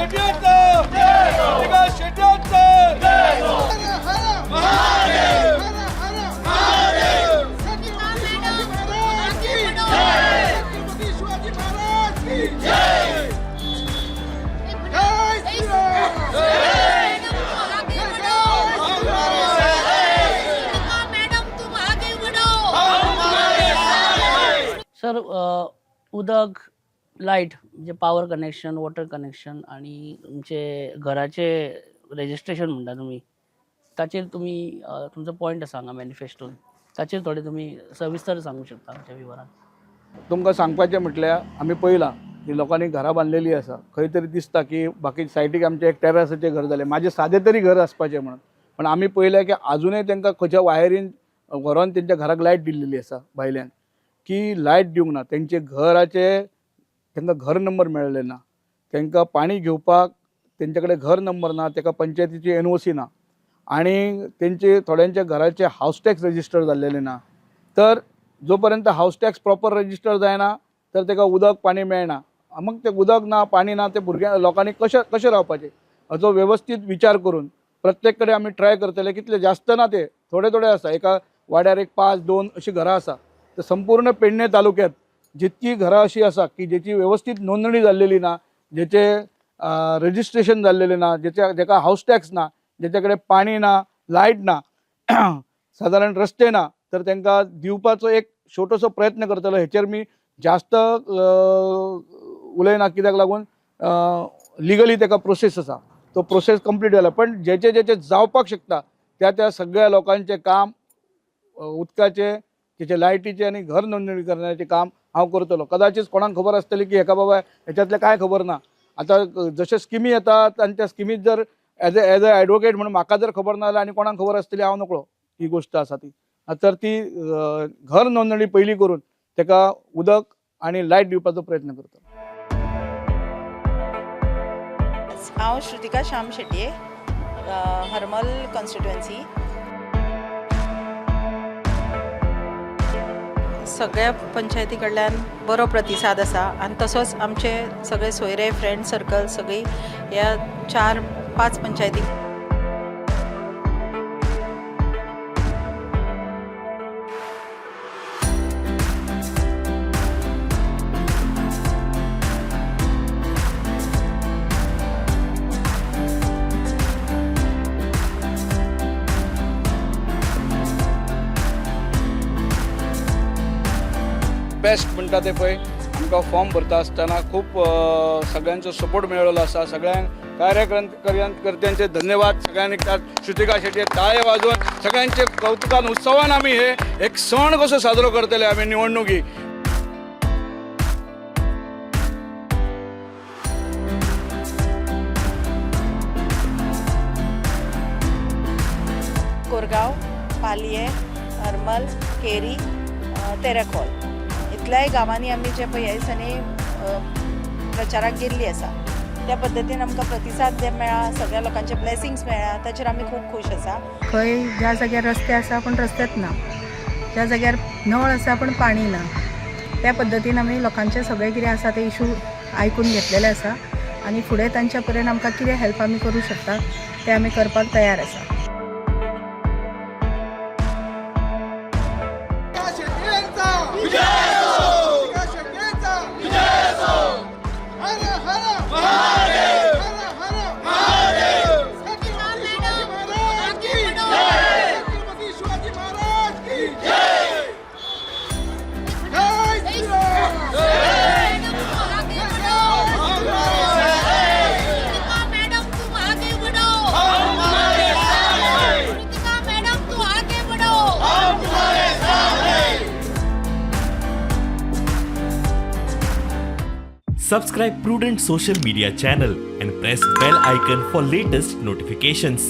शेट्यांचा, Shrutika शेट्यांचा. Sir, उदक, light म्हणजे power connection, water connection आणि तुमचे घराचे रेजिस्ट्रेशन म्हणटा तुमी, ताचेर तुमी तुमचो पॉयंट आसा हांगा मॅनिफेस्टोन, ताचेर थोडे तुमी सविस्तर सांगू शकता आमच्या विवरान. तुमकां सांगपाचें म्हटल्यार आमी पळयलां की लोकांनी घरां बांदलेलीं आसा. खंय तरी दिसता की बाकी सायडीक आमचें एक टेरसाचें घर जालें, म्हाजें सादें तरी घर आसपाचें म्हणून. पण आमी पळयलें की आजुनय तांकां खंयच्या वायरीन व्हरोन तेंच्या घराक लायट दिल्लेली आसा भायल्यान, की लायट दिवंक ना. तेंचे घराचे तांकां घर नंबर मेळ्ळे ना, तांकां पाणी घेवपाक तेंचे कडेन घर नंबर ना, ताका पंचायतीची एनओसी ना आनी तेंचे थोड्यांच्या घराचे हावस टॅक्स रजिस्टर जाल्लेले ना. तर जो पर्यंत हावस टॅक्स प्रॉपर रजिस्टर जायना तर ताका उदक पाणी मेळना. मग ते उदक ना, पाणी ना, ते भुरग्यां लोकांनी कशें कशें रावपाचें हाचो वेवस्थीत विचार करून प्रत्येक कडेन आमी ट्राय करतले. कितले जास्त ना, ते थोडे थोडे आसा. एका वाड्यार एक 5 2 अशी घरां आसा. तर संपूर्ण पेडणे तालुक्यात जितकी घरां अशी आसा की जेची वेवस्थीत नोंदणी जाल्लेली ना, जेचे रजिस्ट्रेशन जाल्लेलें ना, जेच्या जेका हावस टॅक्स ना, जेच्या कडेन पाणी ना, लायट ना, सादारण रस्ते ना, तर तांकां दिवपाचो एक छोटोसो प्रयत्न करतलो. हेचेर मी जास्त उलयना, कित्याक लागून लिगली ताका प्रोसेस आसा, तो प्रोसेस कंप्लीट जाला. पण जेचे जेचे जावपाक शकता त्या त्या सगळ्या लोकांचें काम, उदकाचें, तेचे लायटीचें आनी घर नोंदणी करण्याचें काम हांव करतलो. कदाचित कोणाक खबर आसतली की हेका बाबा हेच्यातलें कांय खबर ना. आतां जशे स्किमी येतात आनी त्या स्किमीत जर एज अ एडवोकेट म्हणून म्हाका जर खबर ना जाल्यार आनी कोणाक खबर आसतली हांव नकळो ही गोश्ट आसा ती. तर ती घर नोंदणी पयली करून ताका उदक आनी लायट दिवपाचो प्रयत्न करतलो. हांव श्रुतिका श्याम शेटये, हरमल कॉन्स्टिट्युएन्सी. सगळ्या पंचायती कडल्यान बरो प्रतिसाद आसा आनी तसोच आमचे सगळे सोयरे, फ्रेंड सर्कल सगळीं ह्या 4-5 पंचायती बेस्ट म्हणटा ते पळय, आमकां फॉर्म भरता आसतना खूब सगळ्यांचो सपोर्ट मेळ्ळो आसा. सगळ्यांक कार्यकर्त्यांचे धन्यवाद. सगळ्यांनी श्रुतिका शेट्ये ताळे वाजोवन सगळ्यांचे कौतुकान उत्सवान आमी हे एक सण कसो साजरो करतले आमी निवडणुकी. कोरगांव, पालये, हरमल, केरी, तेरेखोल इतल्याय गांवांनी आमी जे पळय ह्या दिसांनी प्रचाराक गेल्ली आसा. त्या पद्दतीन आमकां प्रतिसाद जे मेळ्ळा, सगळ्या लोकांचे ब्लेसिंग्स मेळ्ळा, ताचेर आमी खूब खूश आसा. खंय ज्या जाग्यार रस्ते आसा पूण रस्तेच ना, ज्या जाग्यार नळ आसा पूण पाणी ना, त्या पद्दतीन आमी लोकांचे सगळे कितें आसा ते इशू आयकून घेतलेले आसा आनी फुडें तांच्या पर्यंत आमकां कितें हेल्प आमी करूं शकता तें आमी करपाक तयार आसा. Subscribe Prudent Social Media channel and press bell icon for latest notifications.